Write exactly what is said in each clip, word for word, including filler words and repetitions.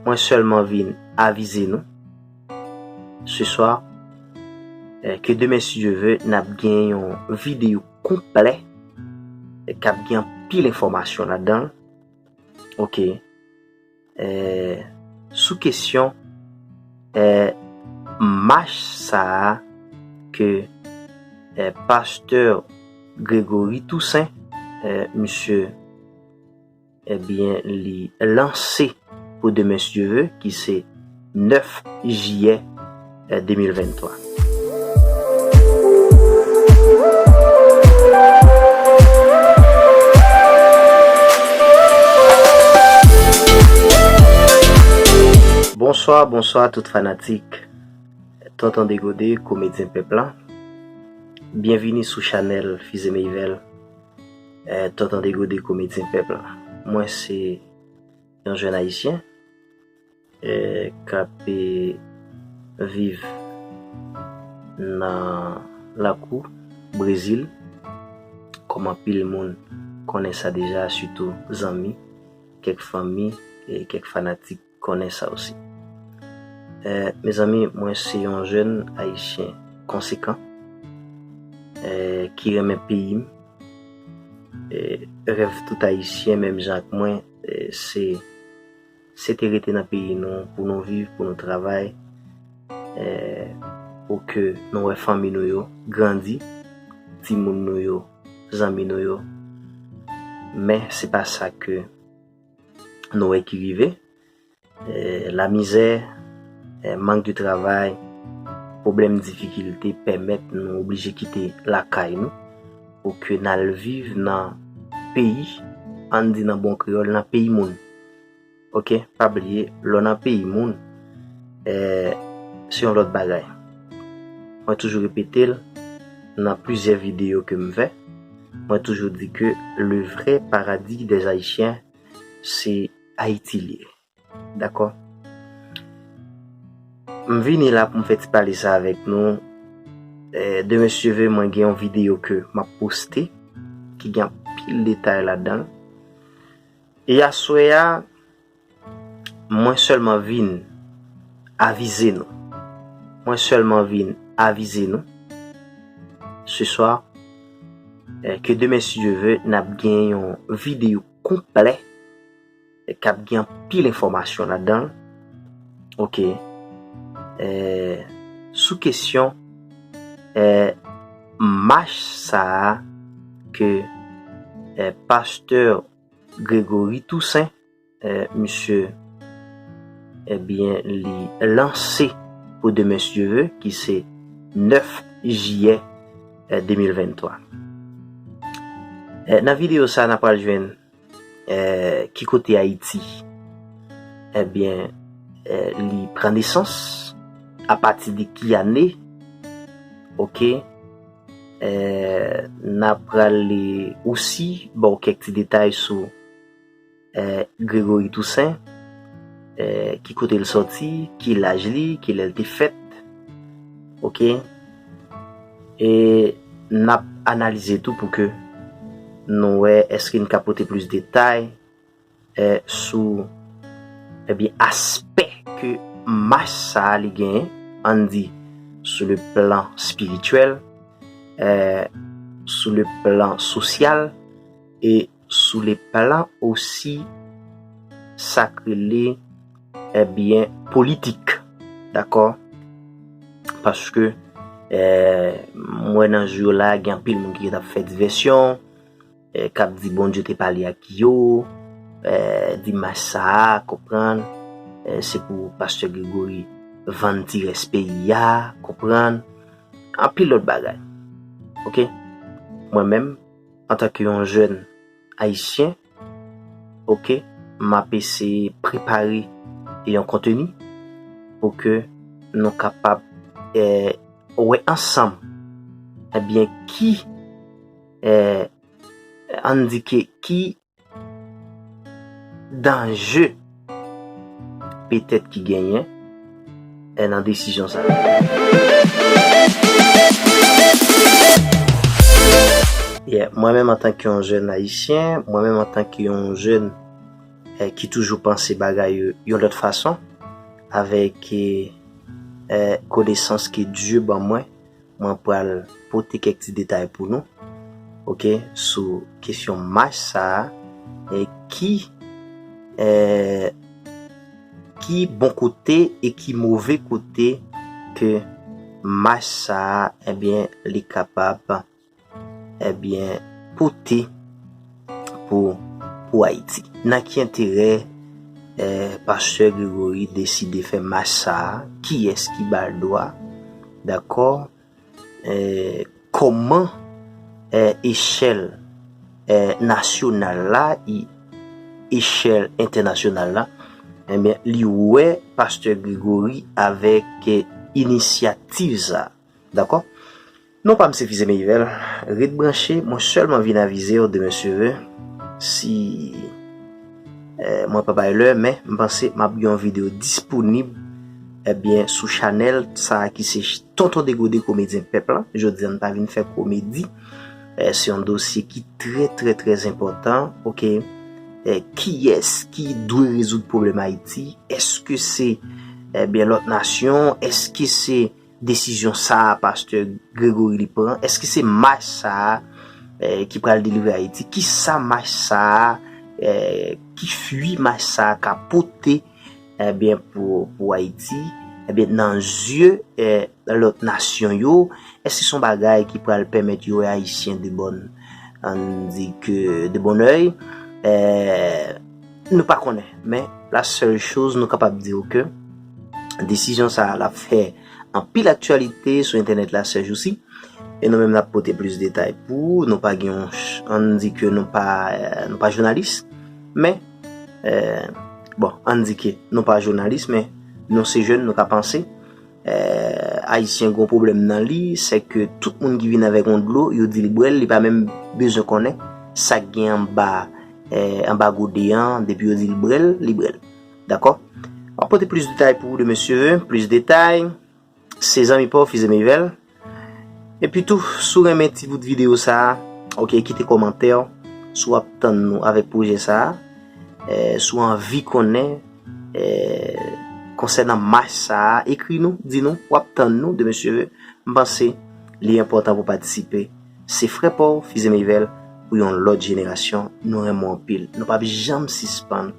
Mwen sèlman vin avize nou. Ce soir, eh, ke demen, si Dye ve, n ap gen yon videyo konplè, eh, k ap gen anpil enfòmasyon ladan l. Ok. Eh, sou kesyon, eh, mach sa a ke, eh, pastè Gregory Toussaint, eh, misye, ebyen, li lanse pou demen, si Dye ve, ki se nèf jiyè, eh, de mil venntwa. Bonswa, bonswa tout fanatik Tonton Degode, komedyen pèp la. Byenvini sou chanèl Fize Meyvèl, eh, Tonton Degode, komedyen pèp la. Mwen se yon jèn ayisyen, eh, k ap, eh, viv nan lakou Brezil, kòm anpil moun konnen sa deja, sitou zanmi, kèk fanmi e kèk fanatik konnen sa osi. Eh, mezanmi, mwen se yon jèn ayisyen konsekan, eh, ki renmen peyi m. Eh, rèv tout ayisyen, menm jan ak mwen, eh, se, se te rete nan peyi nou, pou nou viv, pou nou travay, eh, pou ke nou wè fanmi nou yo grandi, timoun nou yo, zanmi nou yo. Men se pa sa ke nou wè ki rive. Eh, lamizè, eh, mank de travay, pwoblèm, difikilte pèmèt nou oblije kite lakay nou pou ke n al viv nan peyi, ann di nan bon kreyòl, nan peyi moun. Ok, pa bliye, lè w nan peyi moun, eh, se yon lòt bagay. Mwen toujou repete l nan plizyè videyo ke m fè. Mwen toujou di ke le vrai paradis des Haïtiens, se Ayiti li ye. Dakò? M vini la pou m fè ti pale sa avèk nou. Eh, demen, si Dye ve, mwen gen yon videyo ke m ap poste, ki gen anpil detay ladan l. E aswè a, mwen sèlman vin avize nou. Mwen sèlman vin avize nou. Ce soir, eh, ke demen, si Dye ve, n ap gen yon videyo konplè k ap gen anpil enfòmasyon ladan l. Ok. Eh, sou kesyon, eh, mach sa a ke, eh, pastè Gregory Toussaint, eh, misye, ebyen, li lanse pou demen, si Dye ve, ki se nèf jiyè, eh, de mil venntwa. Eh, nan videyo sa a, n a pral jwenn, eh, ki kote Ayiti, ebyen, eh, li pran nesans, apati de ki ane, ok, eh, n a pral osi ba w kèk ti detay sou, eh, Gregory Toussaint, eh, ki kote l sòti, ki laj li, kilè l te fèt, ok, e n ap analize tou pou ke nou wè èske n ka pote plis detay, eh, sou, ebyen, aspè ke mach sa a li genyen, ann di, sou le plan spirityèl, eh, sou le plan sosyal, e sou le plan osi sa k rele, ebyen, politik. Dakò? Paske, eh, m wè nan jou yo la, gen anpil moun ki t ap fè divèsyon, eh, k ap di Bondye te pale ak yo, eh, di mach sa a, konprann, eh, se pou pastè Gregory vann ti rès peyi a, konprann, anpil lòt bagay. Ok? Mwen menm, antanke yon jèn ayisyen, ok, m ap eseye prepare yon konteni pou ke nou kapab, eh, wè ansanm, ebyen, ki, eh, ann di ke ki danje petèt ki genyen, eh, nan desizyon sa a. Yeah, mwen menm antanke yon jèn ayisyen, mwen menm antanke yon jèn, ki toujou panse bagay yo yon lòt fason, avèk eh, konesans ke Dye ban mwen, mwen pral pote kèk ti detay pou nou, oke, sou kesyon mach sa a, e ki, eh, ki bon kote e ki move kote ke mach sa a, ebyen, li kapab, ebyen, pote pou, pou Ayiti. Nan ki enterè, eh, Pastè Gregory deside fè mach sa a? Kiyès ki ba l dwa? Dakò? Eh, kòman, eh, echèl, eh, nasyonal la, e echèl entènasyonal la, ebyen, li wè Pastè Gregory avèk, eh, inisyativ sa a. Dakò? Non pa m se Fizeme Yvel. Ret branche, mwen sèlman vin avize w demen si Dye vle. Si, eh, mwen pa bay lè, men m panse m ap gen yon videyo disponib, ebyen, sou chanèl sa a ki se Tonton Degode Komedyen Pèp la. Jodi a, n pa vin fè komedi. Eh, se yon dosye ki trè, trè, trè enpòtan, oke? Eh, kiyès ki dwe rezoud pwoblèm Ayiti? Èske se, ebyen, lòt nasyon? Èske se desizyon sa a Pastè Gregory li pran? Èske se mach sa a, eh, ki pral delivre Ayiti? Kisa mach sa a, eh, ki fwi mach sa a ka pote, ebyen, pou, pou Ayiti? Ebyen, nan zye, eh, lòt nasyon yo, èske se yon bagay ki pral pèmèt yo wè Ayisyen de bòn, ann di ke de bon èy? Eh, nou pa konnen, men la sèl choz nou kapab di w ke desizyon sa a l ap fè anpil aktyalite sou entènèt la sèjousi. E nou menm n ap pote plis detay pou ou. Nou pa gen yon ch-, ann di ke nou pa, eh, nou pa jounalis. Men, eh, bon, ann di ke nou pa jounalis, men nou se jèn, nou ka panse. Eh, Ayisyen gen yon pwoblèm nan li, se ke tout moun ki vin avèk yon dlo, yo di li bwè l, li pa menm bezwen konnen sa k gen anba, eh, anba gode an, depi yo di l bwè l, li bwè l. Dakò? M ap pote plis detay pou ou demen si Dye vle, plis detay. Se zanmi pa w, Fizeme Yvel. Epi tou, si w renmen ti bout videyo sa a, oke, kite kòmantè w, si w ap tann nou avèk pwojè sa a, eh, si w anvi konnen, eh, konsènan mach sa a, ekri nou, di nou, w ap tann nou demen si Dye vle. M panse li enpòtan pou w patisipe. Se frè pa w, Fizeme Yvel, pou yon lòt jenerasyon. Nou renmen w anpil. Nou p ap janm sispann,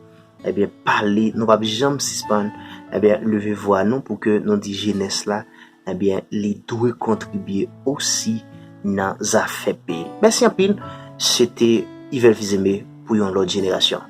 ebyen, pale, nou p ap janm sispann, ebyen, leve vwa nou pou ke nou di jenès la, ebyen, li dwe kontribye osi nan zafè peyi. Mèsi anpil. Se te Yvel Fizeme pou yon lòt jenerasyon.